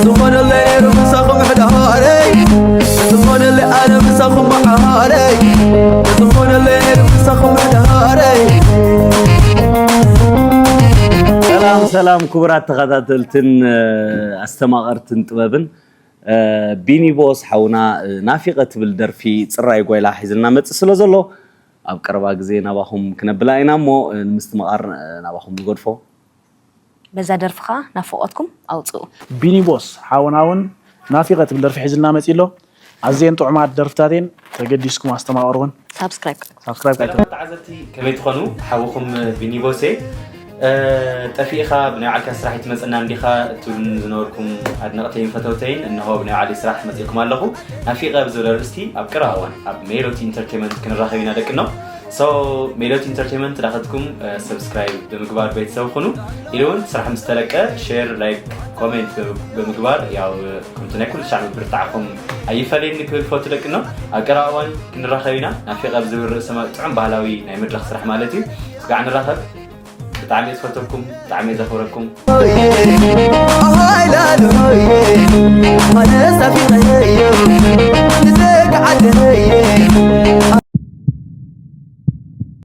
ዝኾነለይ ምሳኹም ሕዳረይ ዝኾነለይ ኣነ ምሳኹም መዓረይ ዝኾነለይ ምሳኹም ሕዳረይ ሰላም ሰላም ክቡራት ተኸታተልትን ኣስተማቐርትን ጥበብን፣ ቢኒ ቦስ ሓውና ናፊቐ ትብል ደርፊ ጽራይ ጓይላ ሒዝልና መጽእ ስለ ዘሎ፣ ኣብ ቀረባ ግዜ ናባኹም ክነብላ ኢና እሞ ንምስትምቓር ናባኹም ንገድፎ። በዛ ደርፍኻ ናፍቖትኩም ኣውፅኡ። ቢኒ ቦስ ሓውና እውን ናፊቐ ትብል ደርፊ ሒዝልና መፂ ኣሎ። ኣዝየን ጥዑማት ደርፍታቴን ተገዲስኩም ኣስተማቐርወን። ሳብስክራይብ ሳብስክራይብ ካይተ ተዓዘብቲ ከመይ ትኾኑ? ሓውኹም ቢኒ ቦሴ። ጠፊእኻ ብናይ ባዕልካ ስራሕ ይትመፀና እንዲኻ እትብሉኒ ዝነበርኩም ኣድነቕተይን ፈተውተይን እንሆ ብናይ ባዕለይ ስራሕ መፂእኩም ኣለኹ። ናፊቐ ብዝብል ኣርእስቲ ኣብ ቀረባ እዋን ኣብ ሜሎቲ ኢንተርቴመንት ክንራኸብ ኢና ደቂ ኖ። So ሜሎቲ ኢንተርቴመንት ዳኸትኩም ሰብስክራይብ ብምግባር ቤተሰብ ኩኑ። ኢሉ እውን ስራሕ ምስ ተለቀ ሼር፣ ላይክ፣ ኮሜንት ብምግባር ያው ከምቲ ናይ ኩሉ ሻዕ ምብርታዕኹም ኣይፈለየኒ ክብል ፈቱ ደቂ ኖ። ኣብ ቀረባ እዋን ክንራኸብ ኢና። ናፊቐ ብዝብል ርእሰ ጥዑም ባህላዊ ናይ መድረኽ ስራሕ ማለት እዩ። ስጋዕ ንራኸብ። ብጣዕሚ እየ ዝፈተኩም፣ ብጣዕሚ እየ ዘኽብረኩም።